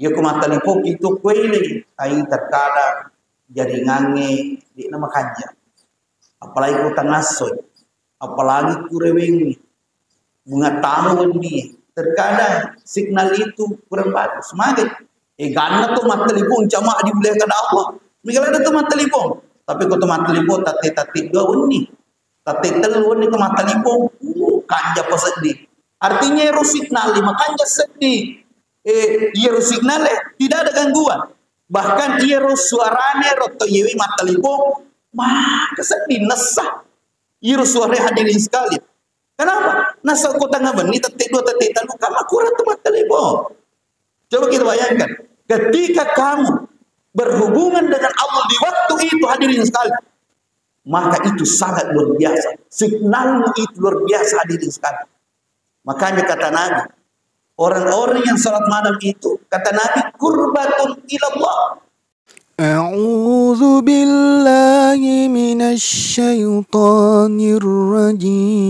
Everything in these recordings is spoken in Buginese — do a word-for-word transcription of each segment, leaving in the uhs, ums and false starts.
Iya ko mattelpong itu kuele, ai terkadang jaringangnge de'na makanja. Apalagi ko tangassoi, apalagi ku rewengngi, bunga tamu wenni, terkadang signal itu kurang bagus. Mage, eh, ganna to mattelpong jamaah dimuliakan Allah. Mega ladde to mattelpong. Tapi ko to mattelpong tette-tette dua wenni. Tette tellu wenni to mattelpong, uh, kanja pa seddi. Artinya ero signal lima kanja seddi. Eh, iyero signal, eh, tidak ada gangguan. Bahkan iyero suarane ro to iyewe mattelpong, maka seddi nessa. Iyero suara hadirin sekalian. Kenapa? Nessa ko tengah wenni tette dua tette tellu, kan makurang to mattelpong. Coba kita bayangkan, ketika kamu berhubungan dengan Allah di waktu itu, hadirin sekalian, maka itu sangat luar biasa. Signalmu itu luar biasa, hadirin sekalian. Makanya kata Nabi, orang-orang yang salat malam itu, kata Nabi, "Qurbatun ilallah." أعوذ بالله من الشيطان الرجيم.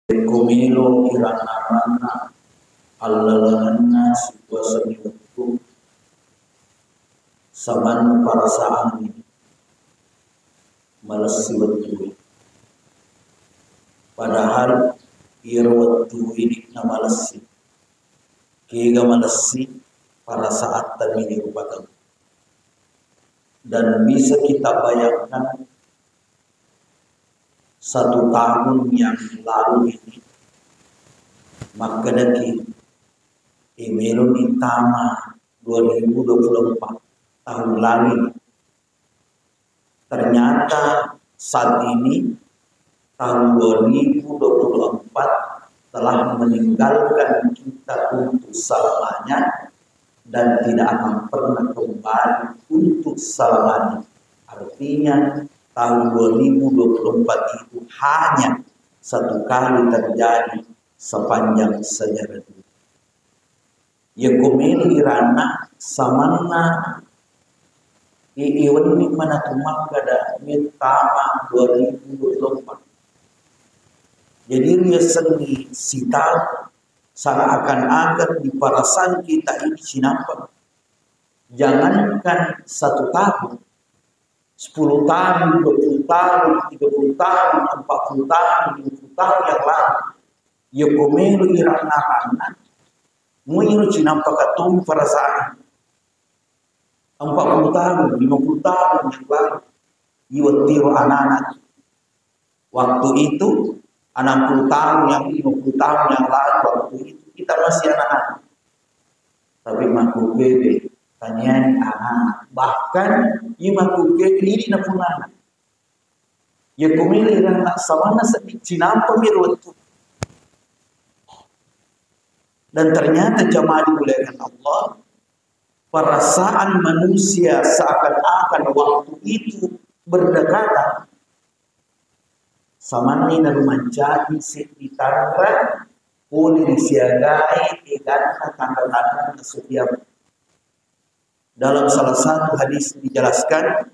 Ko melo iranna-ranna allalahanna sikuasani wettu, samanna parasaangngi malessi wettué. Padahal iyaro wettu idi'na malessi, kega malessi parasaatta mini rupatau. Dan bisa kita bayangkan satu tahun yang lalu ini, makkedaki, eh, meloni tama dua ribu dua puluh empat, tahun lalu ini. Ternyata saat ini, tahun dua ribu dua puluh empat telah meninggalkan kita untuk selamanya dan tidak akan pernah kembali untuk selamanya. Artinya, tahun dua ribu dua puluh empat itu hanya satu kali terjadi sepanjang sejarah dunia. Iya ko melo iranna samanna i-, iwenni manatu makkeda mettama dua ribu dua puluh empat. Jadi riasengngi sitaung, seakan-akan di perasaan kita ini sinampa. Jangankan satu tahun, sepuluh tahun, dua puluh tahun, tiga puluh tahun, empat puluh tahun, lima puluh tahun yang lalu. Iya ko melo iranna-ranna, muiro cinampa katong perasaan. Empat puluh tahun, lima puluh tahun yang lalu, iwettiro anak-anak. Waktu itu, enam puluh tahun yang, lima puluh tahun yang lalu, waktu itu kita masih anak-anak. Tapi makkukkue, taniani anak-anak. Bahkan, iya makkukkue idi napunana. Iya ko melo iranna samanna seddi, cinampa miro wettu. Dan ternyata jamaah dimuliakan Allah, perasaan manusia seakan-akan waktu itu berdekatan. Samanni naru mancaji seddi tanra pole risiagai eganna tanra-tanra nasu kiamat. Dalam salah satu hadis dijelaskan,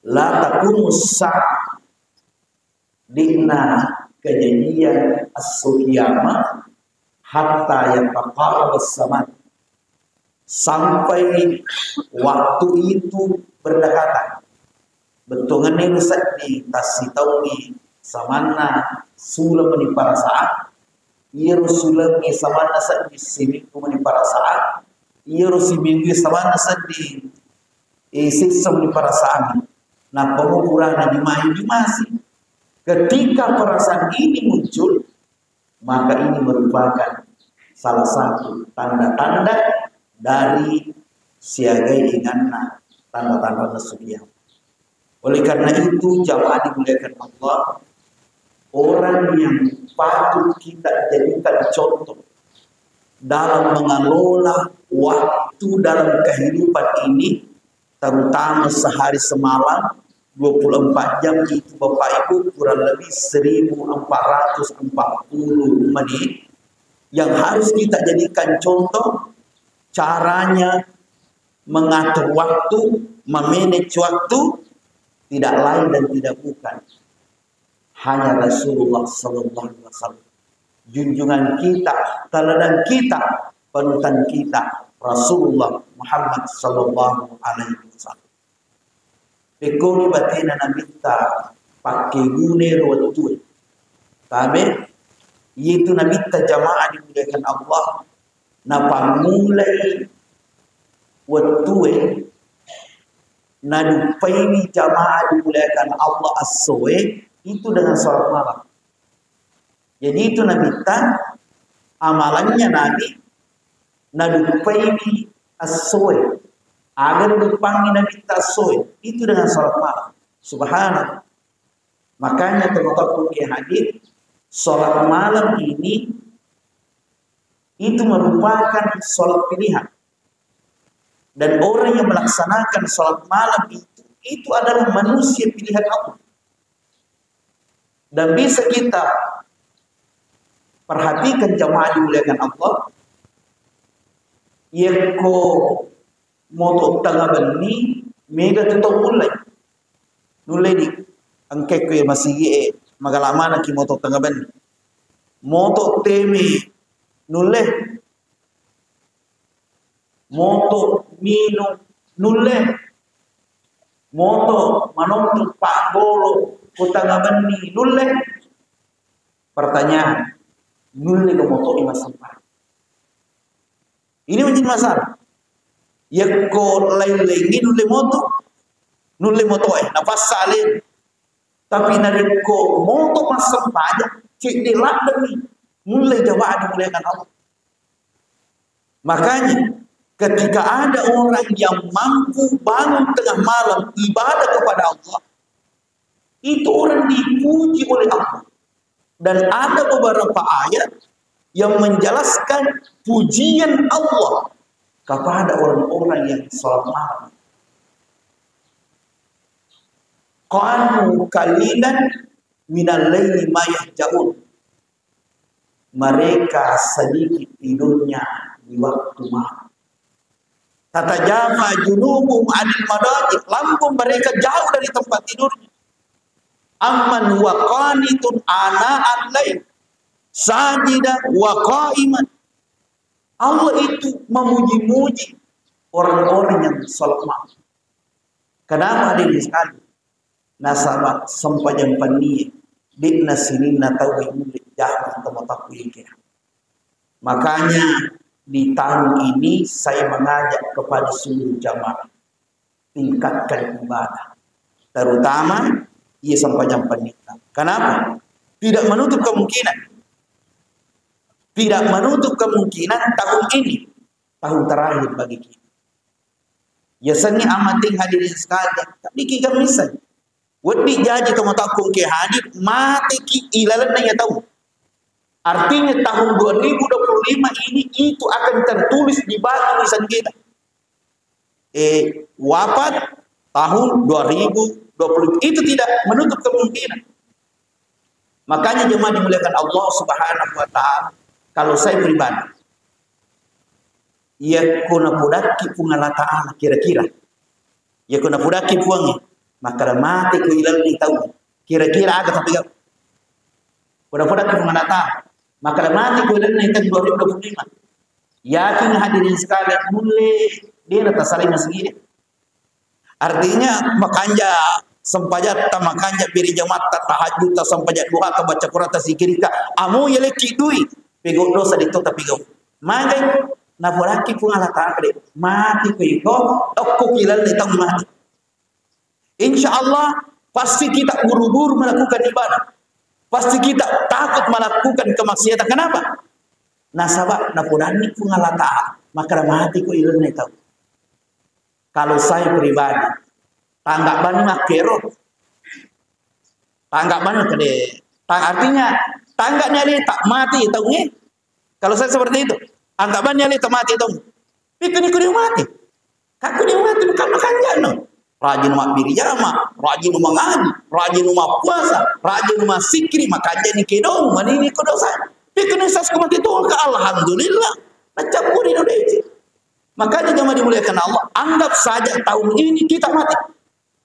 la taqumus sa'ah, de'na kejadian esso kiamat hatta yataqarabas zaman, sampai waktu itu berdekatan. Bettuangenna ero seddi tassitaungi samanna suleng mani parasaan, iyaro sulengnge samanna seddi siminggu mani parasaan, iyaro siminggu samanna seddi, eh, sessa mani parasaan. Nappa mo purana jumai jumasi. Ketika perasaan ini muncul, maka ini merupakan salah satu tanda-tanda dari siagai eganna tanda-tanda nasu kiamat. Oleh karena itu, jamaah dimuliakan Allah, orang yang patut kita jadikan contoh dalam mengelola waktu dalam kehidupan ini, terutama sehari semalam, dua puluh empat jam itu, Bapak Ibu, kurang lebih seribu empat ratus empat puluh menit yang harus kita jadikan contoh caranya mengatur waktu, memanage waktu, tidak lain dan tidak bukan, hanya Rasulullah sallallahu alaihi wasallam. junjungan kita, teladan kita, panutan kita, Rasulullah Muhammad sallallahu alaihi wasallam. Pekkogi batena Nabitta pakkegune ro wettue. Tabe, iyetu Nabitta jamaah dimuliakan Allah, napammulai wettue, naduppaiwi jamaah dimuliakan Allah essoe itu dengan salat malam. Jadi itu Nabitta, amalannya Nabi, naduppaiwi essoe. Aga duppangi Nabitta essoe, itu dengan salat malam. Subhanallah. Makanya teman-teman ke hadir, salat malam ini itu merupakan salat pilihan. Dan orang yang melaksanakan salat malam itu, itu adalah manusia pilihan Allah. Dan bisa kita perhatikan jamaah dimuliakan Allah, yekko moto tengnga benni, mega tu tau mulai. Nulle di, engkekko ya masigi e, magala manaki moto tengnga benni. Moto teme, nulle. Moto minung, nulle. Moto manonton paggolo ko tengnga benni, nulle. Pertanyaan, nulle ko moto massempajang? Ini menjadi masalah. Yekko lain-laingi nulle moto, nulle moto e, napassa ale. Tapi narekko moto massempajang, cedde laddenni, nulle jamaah dimuliakan Allah. Makanya, ketika ada orang yang mampu bangun tengah malam ibadah kepada Allah, itu orang dipuji oleh Allah. Dan ada beberapa ayat yang menjelaskan pujian Allah kepada orang-orang yang salat malam. Kanu qalilan minal laili ma yahjaun. Mereka sedikit tidurnya di waktu malam. Tatajafa junubuhum anil madaji, lambung mereka jauh dari tempat tidurnya. Amman huwa qanitun ana'al lail, sajida wa qaiman. Allah itu memuji-muji orang-orang yang salat malam. Kenapa, hadirin sekalian? Nasaba sempajang pennie, de'na sininna tau mulle jama tau matakku yekea. Makanya di tahun ini saya mengajak kepada seluruh jamaah, tingkatkan ibadah, terutama iya sempajang pennie. Kenapa? Tidak menutup kemungkinan, tidak menutup kemungkinan tahun ini tahun terakhir bagi kita. Yasengnge amating, hadirin sekalian, tapi ki gamiseng. Wedding jaji tau matakku ke hadir, mateki ilalenna iya tau. Artinya tahun dua ribu dua puluh lima ini itu akan tertulis di batu nisan kita. Eh, wafat tahun dua ribu dua puluh, itu tidak menutup kemungkinan. Makanya jemaah dimuliakan Allah Subhanahu wa Ta'ala, kalau saya pribadi, yakko napodakki Puang Allah Ta'ala, kira-kira yakko napodakki Puang, makkada mate ko ilalenna tau, kira-kira aga tapigau? Ko napodakki Puang Allah Ta'ala, makkada mate ko ilalenna tau dua ribu dua puluh lima. Yakin, hadirin sekalian, mulle de' natasalai masigi. Artinya, makanja sempajatta, makanja biri jamatta, tahajudta, sempajang duhata, baca Qur'anta, sikirika, amo yalekki dui, pegau dosa ditto tapigau. Magai, naporakki Puang Allah Ta'ala de', mati ko iko, okko kilalle tau mati. Insya Allah, pasti kita buru-buru melakukan ibadah. Pasti kita takut melakukan kemaksiatan. Kenapa? Nasaba napodanni Puang Allah Ta'ala, makkada mati ko ilalenna tau. Kalau saya pribadi, tanggap bani makkero. Tanggap bani kede. Tang-, artinya, tanggap ni aleta, mati tau ni. Kalau saya seperti itu, anggap bani aleta, mati tau. Pikir ni kudu mati. Kakku ni mati, bukan makanjano. Rajin mabbiri jama, rajin mangaji, rajin mappuasa, rajin masikiri, makanjani kedong, manini ko dosa. Pikir ni sas ko mati tu, alhamdulillah. Nacampuri no deci. Makanya jamaah dimuliakan Allah, anggap saja tahun ini kita mati.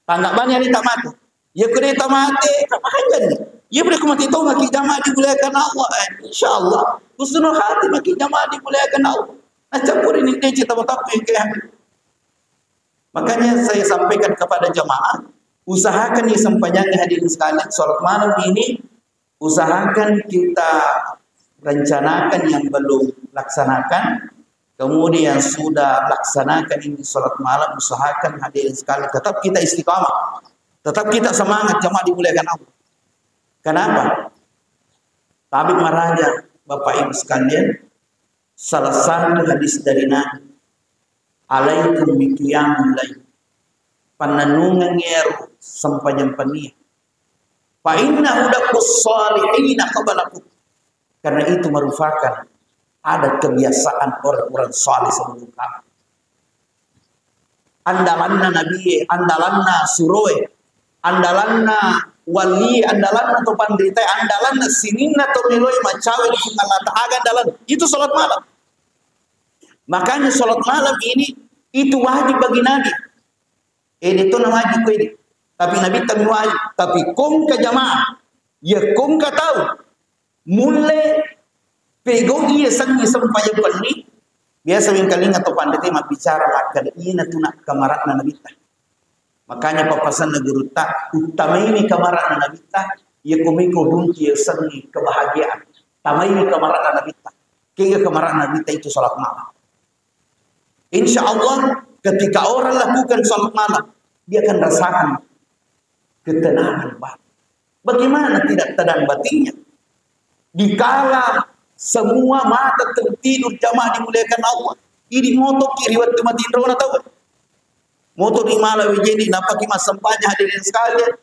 Tanggap bani hari tak mati. Ya kena tak mati, tak makan jadi. Iya, boleh ku mati tongaki jamaah dimuliakan Allah. Eh, insya Allah. Husnul khatimah ki jamaah dimuliakan Allah. Nah, campur ini deh cerita betapa yang kayak. Makanya saya sampaikan kepada jamaah, usahakan nih sempajangi hadirin sekalian, sholat malam ini usahakan kita rencanakan yang belum laksanakan, kemudian sudah laksanakan ini sholat malam, usahakan hadirin sekalian tetap kita istiqamah, tetap kita semangat jamaah dimuliakan Allah. Kenapa? Tabik maraja, Bapak Ibu sekalian, salah satu hadis dari Nabi, "Alaikum biqiyamil lail." Pannennungeng ero sempajang pennia. "Fa innahu dabbus salihina qablakum." Karena itu merupakan adat kebiasaan orang-orang saleh sebelum kami. Andalanna nabie, andalanna suroe, andalanna wali, andalanna to pandritae, andalanna sininna to meloe macawe ri Puang Allah Ta'ala, andalan. Itu sholat malam. Makanya sholat malam ini itu wajib bagi Nabi. Eh, de to na wajib ko ini. Tapi Nabi tami wajib. Tapi kongka jamaah, ya kongka tahu. Mulle pegau iya sengngi sempajang penni, biasa wengkalinga to pandete mabbicara makkeda, "Ina tuna kamarana Nabitta." Makanya pappasanna gurutta, "Uttamaini kamarana Nabitta, iya komiko dunci iya sengngi kebahagiaan. Tamaini kamarana Nabitta." Kega kamarana Nabitta itu sholat malam. Insya Allah, ketika orang lakukan sholat malam, dia akan rasakan ketenangan batin. Bagaimana tidak tenang batinnya? Dikala semua mata tertidur jamaah dimuliakan Allah, ini motoki ri wettu matinrona tau. Moto di mala wejeni napaki massempajang hadirin sekalian.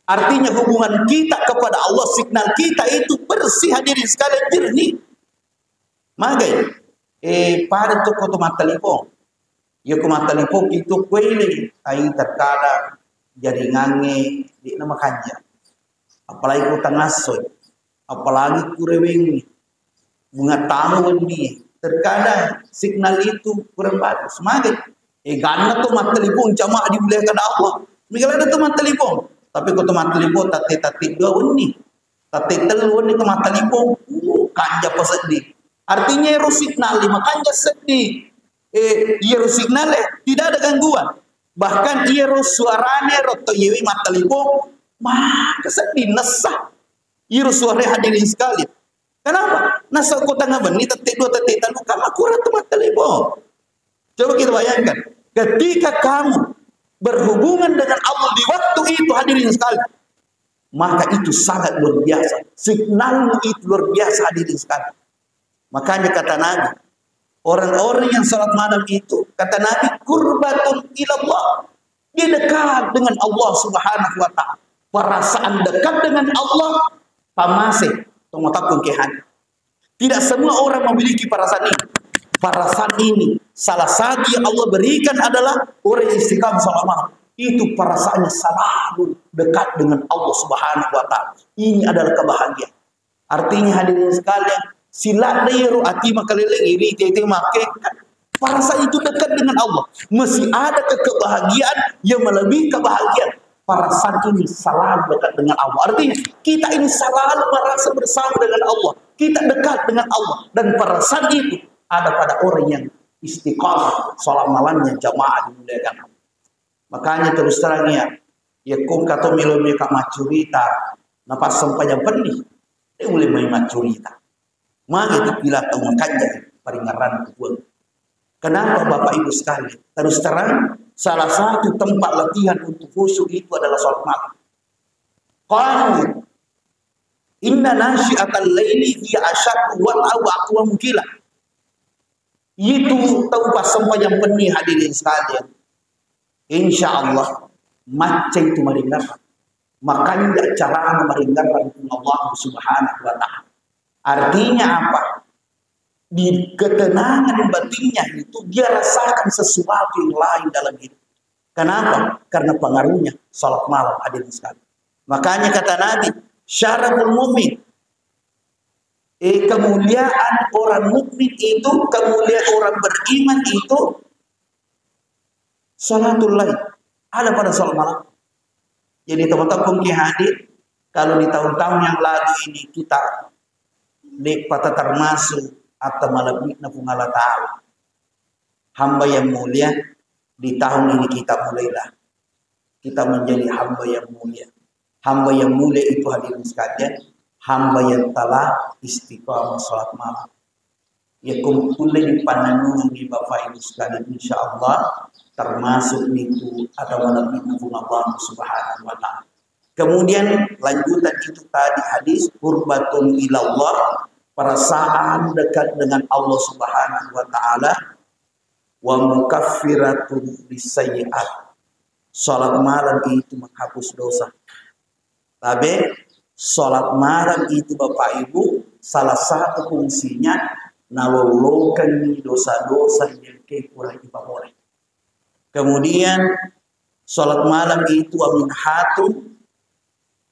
Artinya hubungan kita kepada Allah, signal kita itu bersih hadirin sekalian, jernih. Magai, eh, pada tu ko tu mattalipong. Iya ko mattalipong itu kuele, ai terkadang jaringangnge di nama kanja. Apalagi ko tangassoi, apalagi kurewengi, bunga tamu wenni. Terkadang signal itu kurang bagus. Magai, eh, ganna tu mattalipong jamaah dimuliakan Allah. Migala ada tu mattalipong. Tapi ko tu mattalipong tatti-tatti dua wenni. Tette tellu ni ko mattalipong, uh, kanja pa seddi. Artinya ero signal lima kanja seddi. Eh, iyaro signal, eh, tidak ada gangguan. Bahkan iyaro suarane ro to iyewe mattalipong, maka seddi nessa. Iyaro suara hadirin sekalian. Kenapa? Nasa ko tengah benni tette dua tette tellu kama kurang tu mattalipong. Coba kita bayangkan, ketika kamu berhubungan dengan Allah di waktu itu hadirin sekalian, maka itu sangat luar biasa. Signalmu itu luar biasa hadirin sekalian. Makanya kata Nabi, orang-orang yang salat malam itu, kata Nabi, "Qurbatun ilallah." Dia dekat dengan Allah Subhanahu wa Ta'ala. Perasaan dekat dengan Allah, pamase, tomotakun kehani. Tidak semua orang memiliki perasaan ini. Perasaan ini, salah satu yang Allah berikan adalah orang yang istiqamah salat malam. Itu perasaannya selalu dekat dengan Allah Subhanahu wa Ta'ala. Ini adalah kebahagiaan. Artinya, hadirin sekalian, sila dairu ati makalele iri tete make, perasaan itu dekat dengan Allah. Masih ada ke-, kebahagiaan yang melebihi kebahagiaan. Perasaan ini selalu dekat dengan Allah. Artinya, kita ini selalu merasa bersama dengan Allah. Kita dekat dengan Allah. Dan perasaan itu ada pada orang yang istiqamah salat malamnya jamaah dimuliakan Allah. Makanya terus terang ya, ya kong kato melo meka maccurita, napassempajang penni, de ulle mai maccurita. Magi tu pila tau makanja paringerran ku Puang. Kenapa Bapak Ibu sekalian? Terus terang, salah satu tempat latihan untuk khusyuk itu adalah salat malam. Qalu, "Inna nasyi'atal laili hiya asyaddu wat'an wa aqwamu qila." Itu tau passempajang penni hadirin sekalian. Insya Allah, macca itu maringerrang. Makanja carana maringerrang Allah Subhanahu wa Ta'ala. Artinya apa? Di ketenangan batinnya itu dia rasakan sesuatu yang lain dalam hidup. Kenapa? Karena pengaruhnya salat malam hadirin sekalian. Makanya kata Nabi, syaraful mukmin, eh, kemuliaan orang mukmin itu, kemuliaan orang beriman itu salatul lail, ada pada salat malam. Jadi teman-teman ki hadir, Kalau di tahun-tahun yang lalu ini kita de'pa termasuk atau malebbi'na Puang Allah Ta'ala, hamba yang mulia, di tahun ini kita mulailah. Kita menjadi hamba yang mulia. Hamba yang mulia itu, hadirin sekalian, hamba yang telah istiqamah salat malam. Yakko kulle dipannennungengngi Bapak Ibu sekalian, insya Allah termasuk nitu atau malebbi'na Puang Allah Subhanahu wa Ta'ala. Kemudian lanjutan itu tadi hadis, qurbatun ilallah, perasaan dekat dengan Allah Subhanahu wa Ta'ala, wa mukaffiratun lisayyi'at. Salat malam itu menghapus dosa. Tabe, salat malam itu, Bapak Ibu, salah satu fungsinya nalollokengngi dosa-dosa yang kekurang ipamole. Kemudian salat malam itu wa minhatun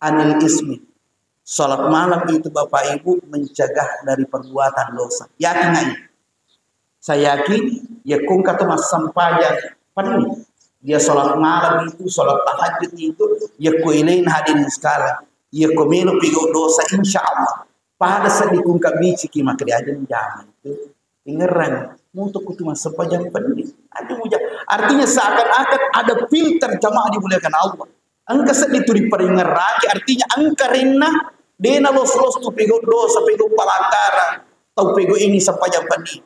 anil ismi. Salat malam itu, Bapak Ibu, mencegah dari perbuatan dosa. Yakin nggak ini? Saya yakin, yakko engka to massempajang penni. Dia salat malam itu, salat tahajud itu, yakko elena, hadirin sekalian, yakko melo pigau dosa, insya Allah. Pada seddi kungka biciki maka diajeng jama itu. Ingerang, mutu kutu massempajang penni. Aduh, ja-, artinya seakan-akan ada filter, jamaah dimuliakan Allah. Engka seddi tu riparingerraki, artinya engka renna, dena los-los tu pigau dosa, pigau pelanggaran, tau pigau ini sempajang penni.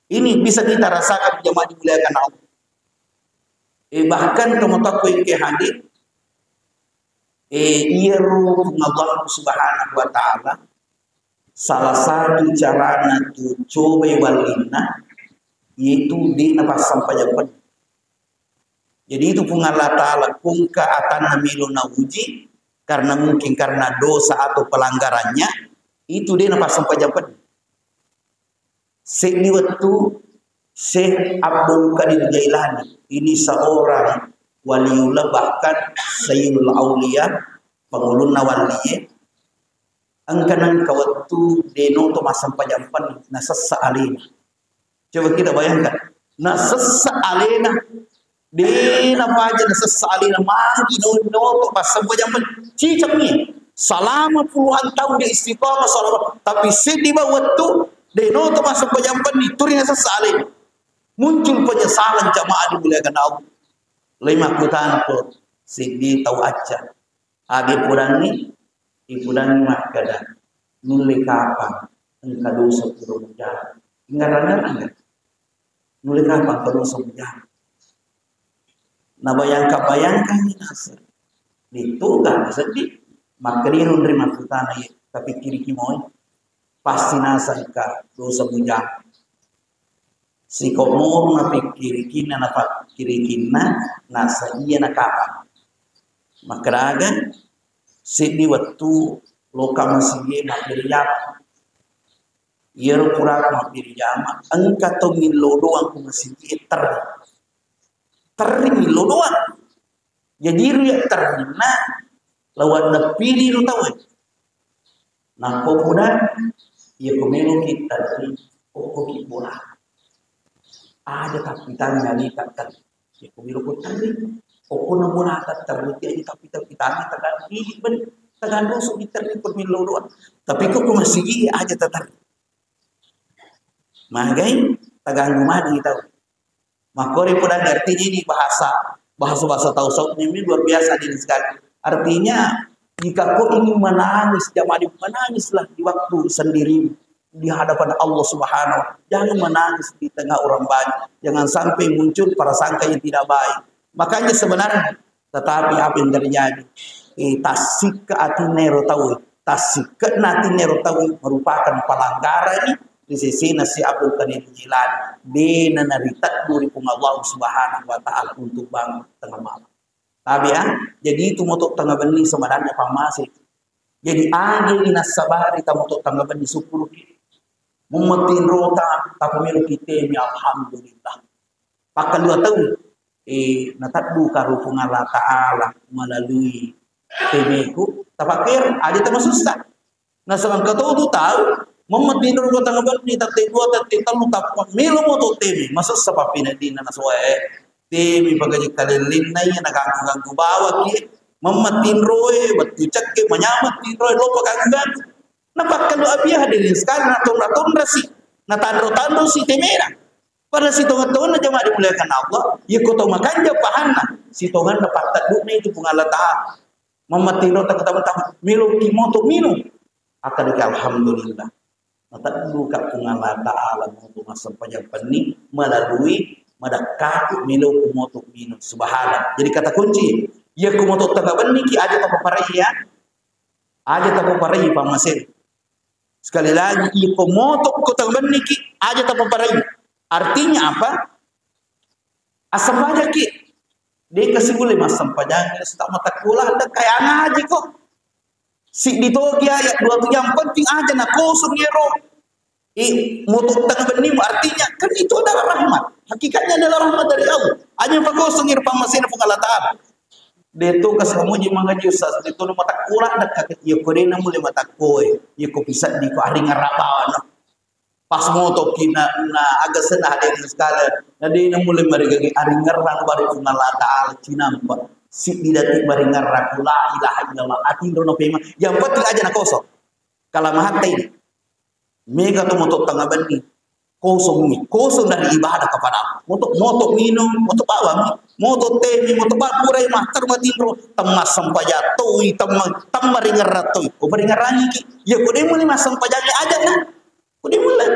Ini bisa kita rasakan, jamaah dimuliakan Allah. Eh, bahkan teman-teman ke hadir, eh, iyaro Allah Subhanahu wa Ta'ala, salah satu carana tu cobai wallinna, yaitu di napassampajang penni. Jadi itu Puang Allah Ta'ala kungka atanna melo nauji, karena mungkin karena dosa atau pelanggarannya, itu dia napassampajang penni. Seddi wettu, Syekh Abdul Qadir Jailani, ini seorang waliullah, bahkan sayyidul aulia, pangulunna wallie, engka nengka wettu denoto massempajang penni, nasessa alena. Coba kita bayangkan, nasessa alena, dena paja nasessa alena, magi no-, noto massempajang penni, cicengni. Selama puluhan tahun dia istiqamah salat, tapi seddi ba wettu, denoto massempajang penni, turi nasessa alena. Muncul penyesalan, jamaah dimuliakan Allah. Lai makkutana ko seddi tau acca. Agi pudangngi, ipudangngi makkeda, nulle kapang engka dosa pura mujama. Ingerang-ngerang nggak? Nulle kapang engka dosa mujama. Nabayangka-bayangkangngi naseng. Ditunggang seddi, makkelirung ri makkutana, iya, tapikkiriki moi. Pasti nasengka dosa mujama. Siko moro napikkirikinna, napakkirikinna, naseng iya nakapang. Makkeraga, seddi wettu loka masigi mabbere jama. Iyaro purana mabbere jama, engka to millo doang ku masigi terri. Terri millo doang. Jadi ri terrinna lawan neppiri ro tauwe. Nappa pudang, iya ko meloki terri, okkoki bola. Ada tapi tanya ni tak terri. Iya ko melo ko terri, okko na bola tak terri, jadi tapi tapi tanya tak ada ni ben, tak ada so di terri ko melo doang. Tapi ko ko masigi aja tak terri. Magai, taganggu mani tau. Makkori pudang artinya ini bahasa, bahasa-bahasa tau saut ini luar biasa, hadirin sekalian. Artinya, jika kau ingin menangis, jamaah, menangislah di waktu sendiri di hadapan Allah Subhanahu wa Ta'ala. Jangan menangis di tengah orang banyak. Jangan sampai muncul prasangka yang tidak baik. Makanya sebenarnya, tetapi apa yang terjadi? Eh, tassikka atinna ero tau, tassikke'na atinna ero tau merupakan pelanggaran ri sesena si Abdul Qadir Jilani. Dena nariteddu ri Puang Allah Subhanahu wa Ta'ala untuk bangun tengah malam. Tapi ya, jadi itu moto tengah benni sebenarnya pamase. Jadi agi nassabari ta moto tengah benni sukkuruki. Mummetinrota, tapi melo kitemi, alhamdulillah. Pakkalua tau, eh, nateddu karu Puang Allah Ta'ala melalui temeku, tapakkir, aja tamasussa. Nasaba engka to tu tau, memmetinro dua tengah benni, tette dua, tette tellu, tappa melo moto teme, masussa pappineddinna nasoe. Teme pagaji kalellinna iya, naganggu-ganggu bawaki, Mamma tinroe, wettu cekke, manyameng tinroe, lopa kaganggu. Napakkalu apiya hadirin sekalian, natonra-tonrasi, natanro-tanrosi temera. Pada sitonga-tonganna jamaah dimuliakan Allah, yekko to makanja pahanna, sitonganna patteddu'na itu Puang Allah Ta'ala. Mamma tinro takka tama-tama, meloki moto minung. Akkadaki alhamdulillah. Matedduka Puang Allah Ta'ala moto massempajang penni melalui madekkaku melo ku moto minung. Subhanallah. Jadi kata kunci, iya ku moto tengnga benniki aja tapaparai ya. Aja tapaparai pammasena. Sekali lagi, iya ku moto ku tengnga benniki aja tapaparai. Artinya apa? Assempajaki. De kasi mulle massempajang, sita matakkola, ada kaya ngaji ko. Siddi togi ayat dua tu, yang penting aja na kosong ero. Eh, moto tengnga bennimu, artinya kan itu adalah rahmat. Hakikatnya adalah rahmat dari Allah. Aja pakosong ero pammasena Puang Allah Ta'ala. De to kasi muji mangaji ustaz, de to matakkola, ada kata, iya ko de na mulle matakkoe, iya ko pisaddi ko aringerra bawana. Pas motoki na, na aga senna hadirin sekalian. Na de na mulle marigaga aringerrang bari Puang Allah Ta'ala cinampa. Siddi detik maringerrang la ilaha illallah. Atinro na pema. Yang penting aja na kosong. Kala mahatta ini. Mega to moto tengnga benni. Kosong ni. Kosong dari ibadah kepada Allah. Moto, moto minum, moto bawang, moto temi, moto bakurai, mater matinro. Temma sempajang toi, temma, temma ringerra toi. Ko maringerrangi ki. Ya ko de mulle massempajang aja na. Ko de mulle.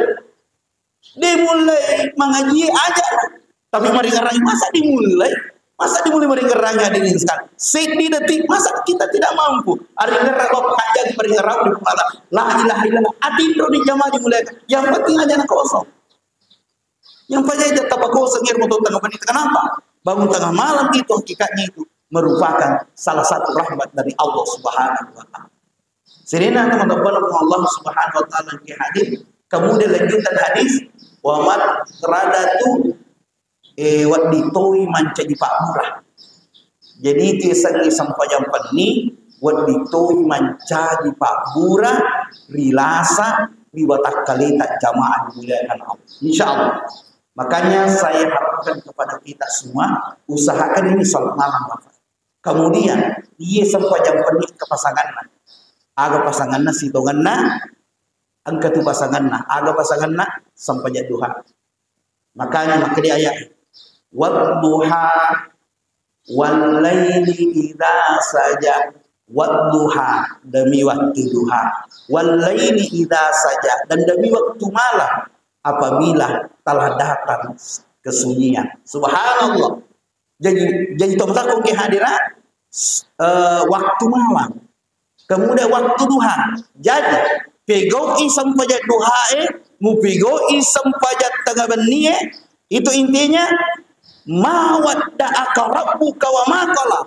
De mulle mangaji aja. Tapi maringerrangi masa de mulle. Masa de mulle maringerrangi hadirin sekalian. Seddi detik masa kita tidak mampu. Aringerra bapak aja maringerra di kepala. La ilaha illallah. Atinro di jamaah dimuliakan. Yang penting aja na kosong. Yang penting aja tapakosong ero moto tengnga benni. Kenapa? Bangun tengah malam itu hakikatnya itu merupakan salah satu rahmat dari Allah Subhanahu wa Ta'ala. Sirena teman-teman Allah Subhanahu wa Ta'ala ke hadis. Kemudian lanjutan hadis, wa matradatu, eh, wedding toi mancaji pabbura. Jadi itu yasengnge sempajang penni, wedding toi mancaji pabbura, rilasa, ri watakkaleta jamaah dimuliakan Allah. Insya Allah. Makanya saya harapkan kepada kita semua, usahakan ini salat malam, Bapak. Kemudian, iye sempajang penni ke pasanganna. Aga pasanganna, sitonganna, engka tu pasanganna. Aga pasanganna, sempajang duha. Makanya makkeda ayat, "Wadduha, wallaili idza saja." Wadduha, demi waktu duha. Wallaili idza saja, dan demi waktu malam apabila telah datang kesunyian. Subhanallah. Jadi, jadi to matakko ke hadira, eh, waktu malam. Kemudian waktu duha. Jadi, pegau'i sempajang duhae, mupegau'i sempajang tengnga bennie, itu intinya, "Ma wadda'aka rabbuka wa ma qala."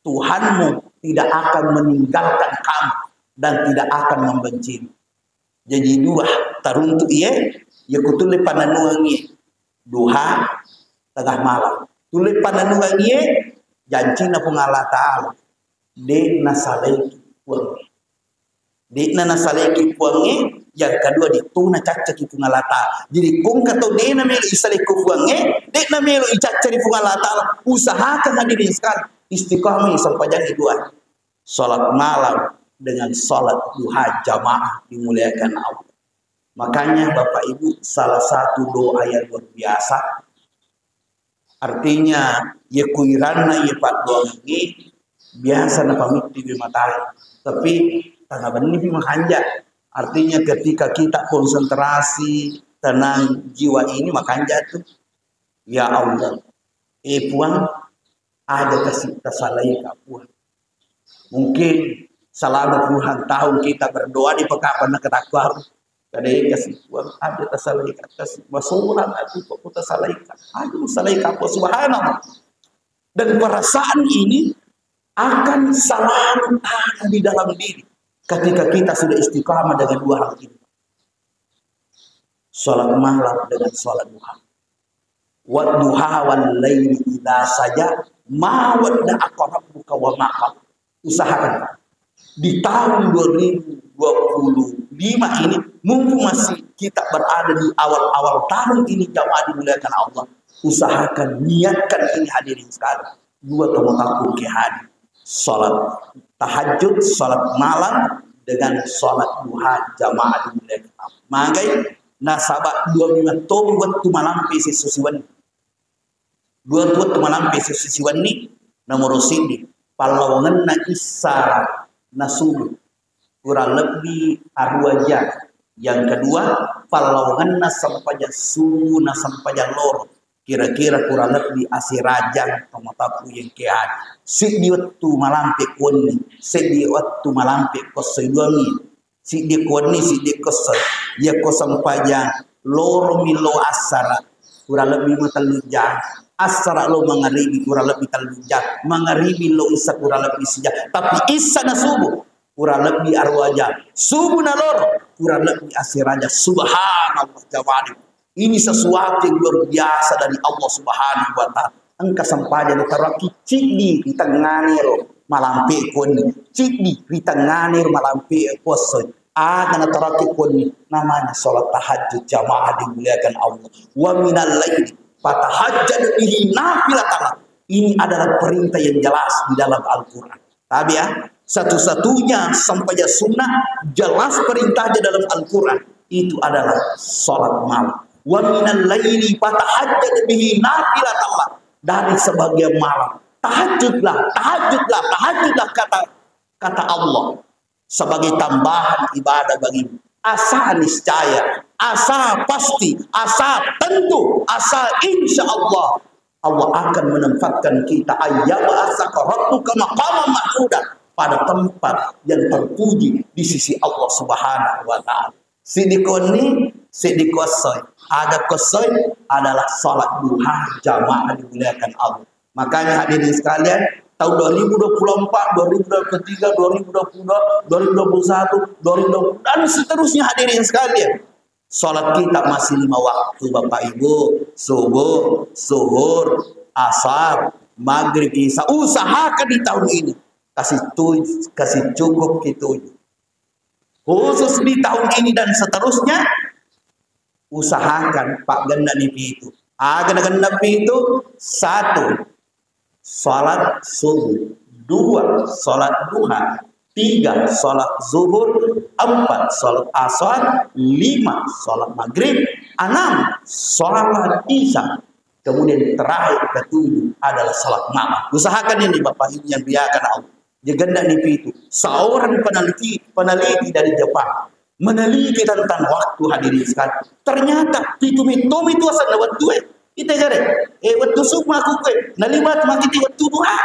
Tuhanmu tidak akan meninggalkan kamu dan tidak akan membencimu. Jadi dua taruntu iye, ya kutulle pananungang iye. Duha tengah malam. Tulle pananungang iye, jancinna Puang Allah Ta'ala. De' nasalaiki Puangnge. De'na nasalaiki Puangnge, yang kedua, de' to nacaccaki Puang Allah Ta'ala. Jadi, kongka tau de'na melo isalai ku Puangnge, de'na melo icacca ri Puang Allah Ta'ala, usahakan hadirin sekalian, istiqamah sempajangi dua. Salat malam dengan salat duha jamaah dimuliakan Allah. Makanya Bapak Ibu, salah satu doa yang luar biasa, artinya, ye kuiranna ye paddoangengnge, biasa napamitti wi matae. Tapi, tengnga benni pi makanja. Artinya, ketika kita konsentrasi, tenang jiwa ini, makanja tu. Ya Allah, eh Puang, ada kasi tasalaika Puang. Mungkin selama puluhan tahun kita berdoa di pekapan ketakwa, kada kasi Puang, ada tasalaika, kasi masolang aku kok tasalaika. Aduh, salaika apa? Subhanallah. Dan perasaan ini akan selalu ada di dalam diri ketika kita sudah istiqamah dengan dua hal ini. Salat malam dengan salat duha. Wadduha wal laili idza saja, ma wadda'aka rabbuka wa ma qala. Usahakan di tahun dua ribu dua puluh lima ini, mumpung masih kita berada di awal-awal tahun ini, jamaah dimuliakan Allah, usahakan niatkan ini hadirin sekalian. Dua tomo takku ke hadir. Salat tahajud, salat malam, dengan salat duha jamaah di bulan. Magai nasaba dua lima tomi wettu malampe sessusiwan. Dua tuwettu malampe sessi siwenni, nomoro siddi, pallawangenna issa na subuh, kurang lebbi arua jang. Yang kedua, pallawangenna sempajang subuh na sempajang loro, kira-kira kurang lebbi asera jang, tomatoakku yengke anu. Siddi wettu malampe kuwenni, siddi wettu malampe kossoi duangi. Siddi kuwenni, siddi kossoi. Yakko sempajang loro millo assara, kurang lebbi matellu jang. Assara lo mangaribi, kurang lebbi tellu jang. Mangaribi lo issa, kurang lebbi sijang. Tapi issa na subuh, kurang lebbi arua jang. Subuh na loro, kurang lebbi asera jang. Subhanallah, jamaah. Ini sesuatu yang luar biasa dari Allah Subhanahu wa Ta'ala. Engka sempajang nataroakki ciddi ri tengngane ro malampe kuwenni, ciddi ri tengngane ro malampe kuessoi. Aga nataroakki kuwenni, namanya salat tahajud jamaah dimuliakan Allah. Wa minal laili fatahajjad bihi nafilatan lak. Ini adalah perintah yang jelas di dalam Al-Quran. Tabe ya, satu-satunya sempajang sunnah jelas perintahnya dalam Al-Quran itu adalah salat malam. Wa minal laili fatahajjad bihi nafilatan lak. Dari sebagian malam, tahajudlah, tahajudlah, tahajudlah, kata kata Allah, sebagai tambahan ibadah bagimu. Asa niscaya, asa pasti, asa tentu, asa insya Allah Allah akan menempatkan kita, ayyab'atsaka rabbuka maqaman mahmuda, pada tempat yang terpuji di sisi Allah Subhanahu wa Ta'ala. Siddi kuwenni, siddi kuessoi. Aga kuessoi adalah salat duha jamaah dimuliakan Allah. Makanya hadirin sekalian, tahun dua ribu dua puluh empat, dua ribu dua puluh tiga, dua ribu dua puluh dua, dua ribu dua puluh satu, dua ribu dua puluh, dan seterusnya hadirin sekalian. Salat kita masih lima waktu, Bapak Ibu. Subuh, zuhur, asar, maghrib, isya. Usahakan di tahun ini kasih tu-, kasih cukup ki tujuh. Khusus di tahun ini dan seterusnya, usahakan paggenna ni pitu. Aga nagenna pitu? Satu, salat subuh. Dua, salat duha. Tiga, salat zuhur. Empat, salat asar. Lima, salat maghrib. Enam, salat isya. Kemudian terakhir, ketujuh adalah salat malam. Usahakan ini, Bapak Ibu yang dimuliakan Allah. Jagenna ni pitu. Seorang peneliti, peneliti dari Jepang meneliti tentang waktu, hadirin sekalian. Ternyata pitu metto mi tu asenna wettu e. Ita gare, eh, wettu subuh aku kue. Nalima tu makiti wettu duha.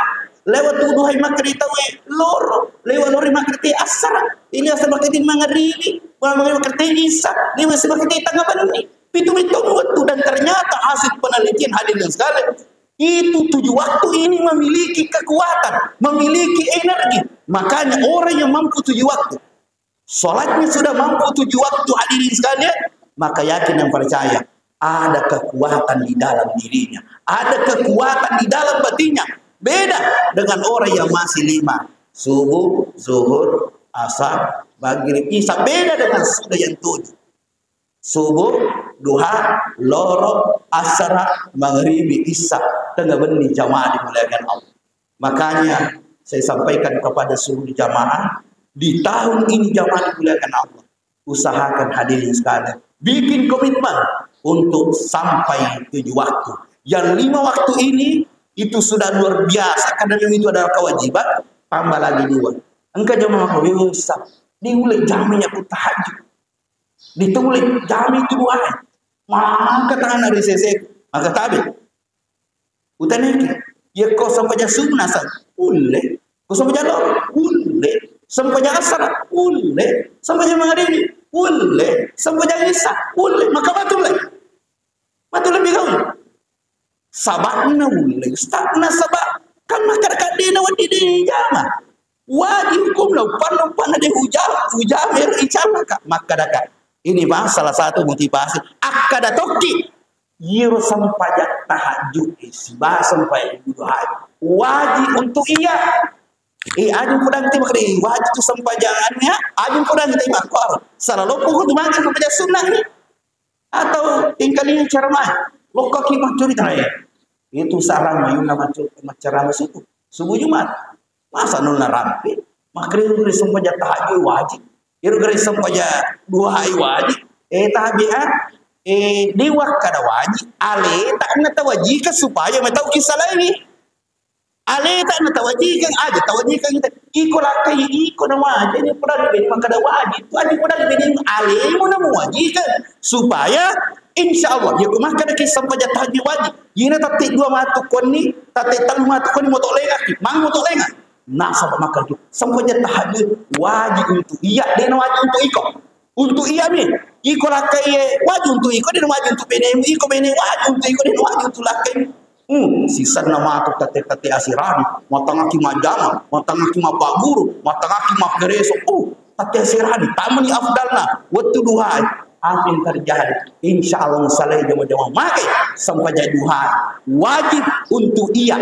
Lewat tu duha makkeri tau e loro. Lewat loro makkeri asara. Ini asal makkeri mangaribi. Wala makkeri isya. Ini masih makkeri tengah benni. Pitu metto mi wettu, dan ternyata hasil penelitian, hadirin sekalian, itu tujuh waktu ini memiliki kekuatan, memiliki energi. Makanya orang yang mampu tujuh waktu, sholatnya sudah mampu tujuh waktu, hadirin sekalian, maka yakin dan percaya ada kekuatan di dalam dirinya, ada kekuatan di dalam batinnya. Beda dengan orang yang masih lima, subuh, zuhur, asar, maghrib, isya. Beda dengan sudah yang tujuh. Subuh, duha, loro, asara, maghribi, isya, tengah benni, jamaah dimuliakan Allah. Makanya saya sampaikan kepada seluruh jamaah, di tahun ini jamaah dimuliakan Allah, usahakan hadirin sekalian, bikin komitmen untuk sampai tujuh waktu. Yang lima waktu ini itu sudah luar biasa, karena memang itu adalah kewajiban, tambah lagi dua. Engka jamaah, "Wih, Ustaz, diulek jamnya aku tahajud." Dituli jami tu duae. Maka tana ri sese, maka tabe. Utaniki, yakko sempajang subuh nasa, ulle. Ko sempajang loro, ulle. Sempajang asar, ulle. Sempajang maghrib, ulle. Sempajang isya, ulle. Maka matu le. Matu lebih kau. Saba'na ulle, Ustaz, nasaba kan makkadaka de' nawedding de' ijama. Wajib hukumna, uppanna, uppanna de' ujama, ujama ero icallaka. Makkadaka. Ini, Pak, salah satu motivasi. Akkada tokki, iyaro sempajang tahajud, eh, sibawa sempajang duha, wajib untuk iya. Eh, ajung podang ti makkeda, wajib tu sempajang anu ya, ajung podang ti makkoro. Salah loppo tu makkeda sempajang sunnah ni. Atau engkalinga ceramah, lokkoki maccurita, eh. Itu sarang mayunna maccu-, macceramah subuh. Subuh Jumat. Masa nula rampe? Makre gare sempajang tahajud wajib. Iro gare sempajang duha wajib. Eh, tabi, ah. Eh, di wakkada wajib. Ale tak na tawajika supaya metau kisalaiwi. Ale tak na tawajika, aja tawajika kita. Iko lakai, iko na wajib. Ini pernah di makkada wajib. Itu aja pernah di ale mau na mewajibkan supaya insya Allah. Ya, aku makkada ki sempajang tahajud wajib. Ina tatti dua matu konni, tatti tellu matu konni motok lengaki. Mang motok lenga. Nasaba makkaju, sempajang tahajud wajib untuk iya, dena wajib untuk iko. Untuk iya mi, iko lakkai wajib untuk iko, dena wajib untuk benemu, iko bene wajib untuk iko, dena wajib untuk lakkai. Hmm, sisanna matu tette-tette asirani, matangaki majama, matangaki mapaguru, matangaki makkereso. Uh, tette asirani, tamani afdalna, wettu duhai. Apa yang terjadi? Insya Allah, salai jama-jama magai, sempajang duhai. Wajib untuk iya.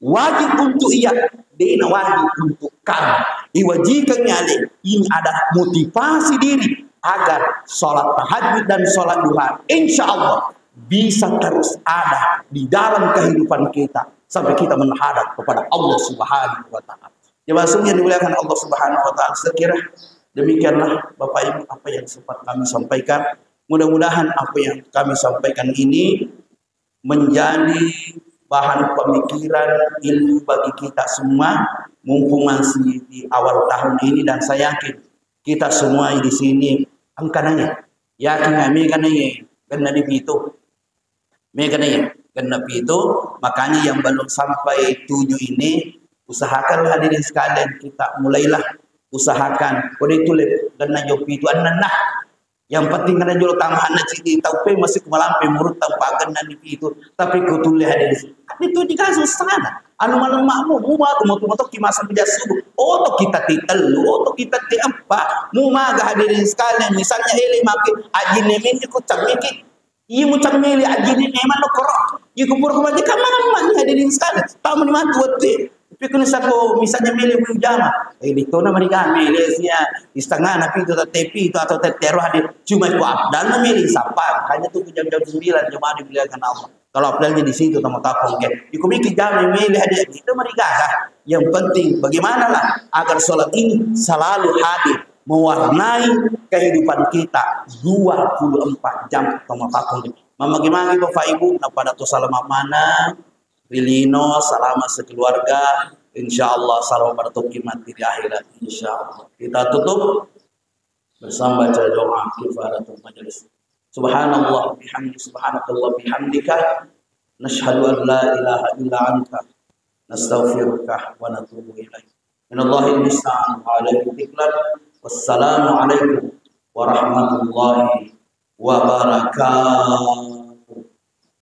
Wajib untuk iya, dena wajib untuk kamu. Iwajibkan ale, ini adalah motivasi diri agar sholat tahajud dan sholat duha, insya Allah, bisa terus ada di dalam kehidupan kita sampai kita menghadap kepada Allah Subhanahu wa Ta'ala. Jemaah yang dimuliakan Allah Subhanahu wa Ta'ala, saya kira demikianlah Bapak Ibu apa yang sempat kami sampaikan. Mudah-mudahan apa yang kami sampaikan ini menjadi bahan pemikiran, ilmu bagi kita semua, mumpung masih di awal tahun ini, dan saya yakin kita semua di sini engka nanya. Yakin nggak? Mega nanya, genna di pitu. Mega nanya, genna pitu. Makanya yang belum sampai tujuh ini, usahakanlah hadirin sekalian, kita mulailah usahakan. Kode itu le, genna jo pitu, enneng nah. Yang penting karena jolo tamahanna cidi tau pe masih kumalampe murutta pagenna ni pitu, tapi ku tulle hadirin. Kan itu juga susah. Anu malam makmu, mu matu moto-moto ki masa pija subuh. Oto kita ti tellu, oto kita ti empat. Mu maga hadirin sekalian, misalnya ele maki ajine mini ku camiki. Iya mu camili ajine memang no koro. Iya ku pura ku mati kan malam mani hadirin sekalian. Tamu ni matu wettu. Tapi kena sako misalnya mele mu jama. Eh, di tona mereka mele sia setengah na pitu, tette pitu atau tette roh hadir. Cuma ku afdal na mele sapa. Hanya tu jam-jam sembilan jamaah dimuliakan Allah. Kalau afdalnya di situ sama kapong ke. Iku mikir jama mele hadir itu mereka. Yang penting bagaimanalah agar sholat ini selalu hadir mewarnai kehidupan kita dua puluh empat jam sama kapong. Mamagi-magi Bapak Ibu, na pada to salama mana, ri lino, salama sekeluarga, insya Allah salama pada tokki mati di akhirat, insya Allah. Kita tutup bersama baca doa kifaratul majelis. Subhanallah bihamdi, subhanakallah bihamdika, nashhadu an la ilaha illa anta, nastaghfiruka wa natubu ilaik. Minallahil musta'an wa alaihi tiklan. Wassalamualaikum warahmatullahi wabarakatuh.